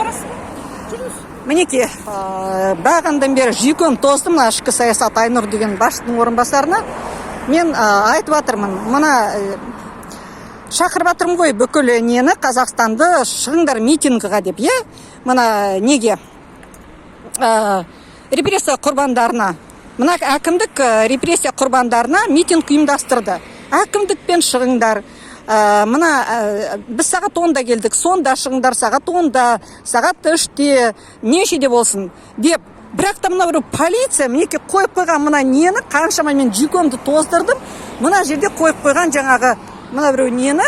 Барасыз ба? Жүріңіз. Мінекей, бағанадан бері жүйкем тозды мына ішкі саясат Айнұр деген басшының орынбасарына. Мен айтып жатырмын, мына шақырып жатырмын ғой бүкіл нені, Қазақстанды, шығыңдар митингіға деп, иә, мына неге, репрессия құрбандарына. Мына әкімдік репрессия құрбандарына митинг ұйымдастырды. Әкімдікпен шығыңдар. Мына біз сағат 10-да келдік, сонда шығыңдар, сағат 10-да, сағат 3-те, нешеде болсын деп. Бірақ та мына бір полиция мінекей қойып қойған мына нені, қаншама мен жүйкемді тоздырдым. Мына жерде қойып қойған жаңағы мына біреу нені,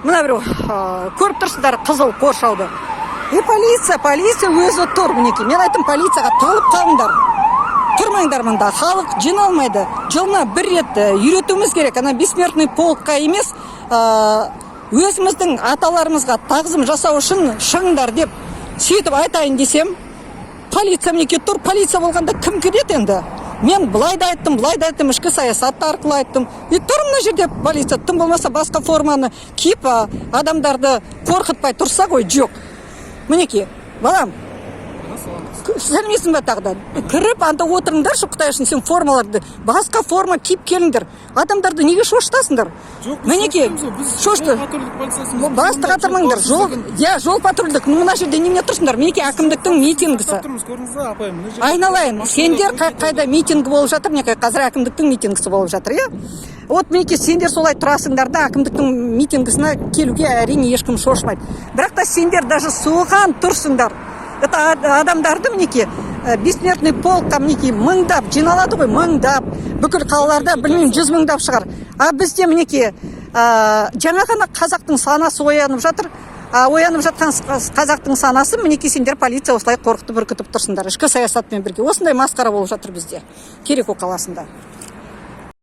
мына біреу, көріп тұрсыздар қызыл қоршауды. И полиция өзі тұр мінекей. Мен айттым полицияға: «Тығылып қалыңдар, тұрмаңдар мында, халық жиналмайды». Жылына бір рет үйретуіміз керек ана бессмертный полкқа емес, өзіміздің аталарымызға тағзым жасау үшін шығыңдар деп. Сөйтіп айтайын десем, полиция мінекей тұр. Полиция болғанда, кім кіреді енді? Мен былай да айттым, былай да айттым, ішкі саясат арқылы айттым. И тұр мына жерде полиция. Тым болмаса басқа форманы киіп, адамдарды қорқытпай тұрса ғой. Жоқ, мінекей, балам, сәлеметсің ба? Тағы да кіріп анда отырыңдаршы, құдай үшін. Сен формаларды, басқа форма киіп келіңдер. Адамдарды неге шошытасыңдар? Жоқ, біз Мінекей. шошытпаймыз ғой, біз Шошты. жол патрульдік полициясымыз. Басты қатырмаңдар. Жол, иә, жол патрульдік. Ну, мына жерде немене тұрсыңдар? Мінекей, әкімдіктің митингісі. Тұрмыз, көрдіңіз ба, апай, мына жерде. Айналайын, сендер қайда митинг болып жатыр? Мінекей, қазір әкімдіктің митингісі болып жатыр, иә. Вот мінекей, сендер солай тұрасыңдар да, әкімдіктің митингісіне келуге, әрине, ешкім шошымайды. Бірақ та сендер даже соған тұрсыңдар. Это адамдарды мінекей, бессмертный полкқа мінекей мыңдап жиналады ғой, мыңдап. Бүкіл қалаларда, білмеймін, жүз мыңдап шығар. А бізде мінекей, жаңа ғана қазақтың санасы оянып жатыр. А оянып жатқан қазақтың санасы мінекей, сендер, полиция, осылай қорқытып, үркітіп тұрсыңдар ішкі саясатпен бірге. Осындай масқара болып жатыр бізде Кереку қаласында.